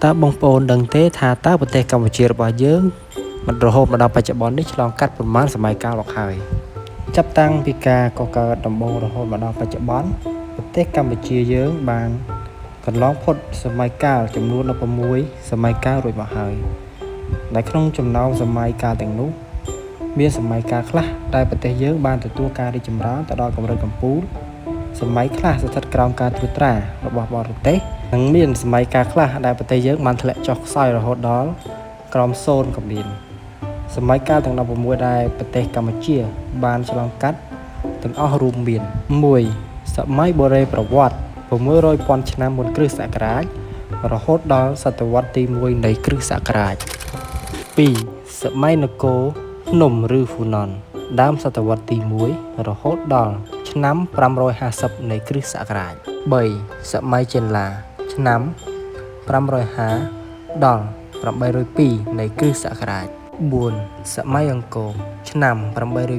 តើបងប្អូនដឹងទេថាតើប្រទេសកម្ពុជារបស់យើងមិនរហូតមកដល់បច្ចុប្បន្ននេះឆ្លងកាត់ប៉ុន្មានសម័យកាលមកហើយចាប់តាំងពីការកកើតដំបូងរហូតមកដល់បច្ចុប្បន្នប្រទេសកម្ពុជាយើងបានកន្លងផុតសម័យកាលចំនួន16សម័យកាលរួចមកហើយដែលក្នុងចំណោមសម័យកាលទាំងនោះមានសម័យកាលខ្លះដែលប្រទេសយើងបានទទួលការរីកចម្រើនទៅដល់កម្រិតកំពូលសម័យខ្លះស្ថិតក្រោមការត្រួតត្រារបស់បរទេសនិងមានសម័យកាលខ្លះដែលប្រទេសយើងបានធ្លាក់ចុះខ្សោយរហូតដល់ក្រោមសូន្យក៏មានសម័យកាលទាំង16ដែលប្រទេសកម្ពុជាបានឆ្លងកាត់ទាំងអស់រួមមាន1សម័យបុរេប្រវត្តិ600,000ឆ្នាំមុនគ្រិស្តសករាជរហូតដល់សតវត្សទី1នៃគ្រិស្តសករាជ2សម័យនគរភ្នំឬហ្វូណនដើមសតវត្សទី1រហូតដល់ឆ្នាំ550នៃគ្រិស្តសករាជ3សម័យចេនឡាឆ្នាំ550ដល់802នៃគ្រិស្តសករាជ4សម័យអង្គរឆ្នាំ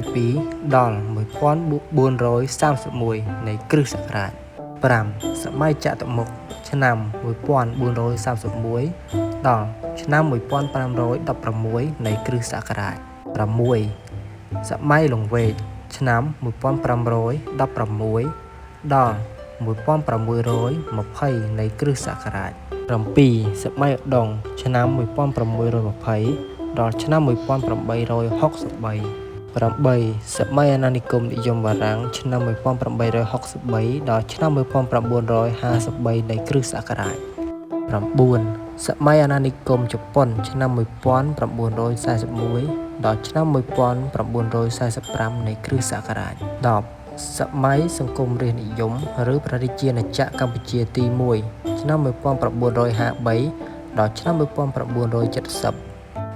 802ដល់1431នៃគ្រិស្តសករាជ5សម័យចតុមុខឆ្នាំ1431ដល់ឆ្នាំ1516នៃគ្រិស្តសករាជ6សម័យលង្វែកឆ្នាំ1516ដល់1620នៃគ្រិស្តសករាជ7សម័យឧដុង្គឆ្នាំ1620ដល់ឆ្នាំ1863 8សម័យអាណានិគមនិយមបារាំងឆ្នាំ1863ដល់ឆ្នាំ1953នៃគ្រិស្តសករាជ9សម័យអាណានិគមជប៉ុនឆ្នាំ1941ដល់ឆ្នាំ1945នៃគ្រិស្តសករាជ10សម័យសង្គមរាស្ត្រនិយមឬព្រះរាជាណាចក្រកម្ពុជាទី1ឆ្នាំ1953ដល់ឆ្នាំ1970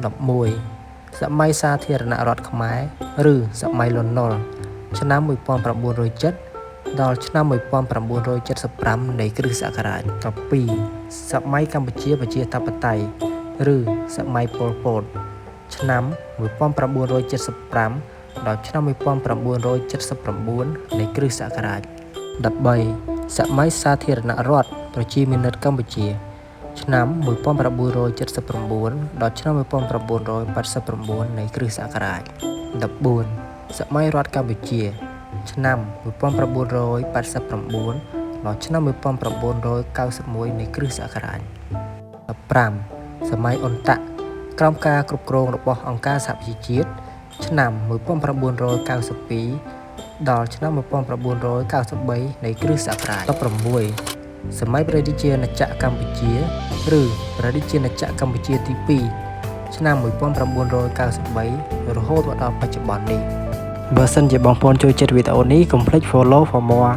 11សម័យសាធារណរដ្ឋខ្មែរឬសម័យលន់នល់ឆ្នាំ1907ដល់ឆ្នាំ1975នៃគ្រិស្តសករាជ12សម័យកម្ពុជាប្រជាធិបតេយ្យឬសម័យប៉ុលពតឆ្នាំ1975ដល់ឆ្នាំ1979នៃគ្រិស្តសករាជ13សម័យសាធារណរដ្ឋប្រជាមានិតកម្ពុជាឆ្នាំ1979ដល់ឆ្នាំ1989នៃគ្រិស្តសករាជ14សម័យរដ្ឋកម្ពុជាឆ្នាំ1989ដល់ឆ្នាំ1991នៃគ្រិស្តសករាជ15សម័យអ៊ុនតាក់ក្រោមការគ្រប់គ្រងរបស់អង្គការសហប្រជាជាតិឆ្នាំ1992ដល់ឆ្នាំ1993នៃគ្រិស្តសករាជ16សម័យព្រះរាជាណាចក្រកម្ពុជាឬព្រះរាជាណាចក្រកម្ពុជាទី2ឆ្នាំ1993រហូតមកដល់បច្ចុប្បន្ននេះបើសិនជាបងប្អូនចូលចិត្តវីដេអូនេះកុំភ្លេច Follow for more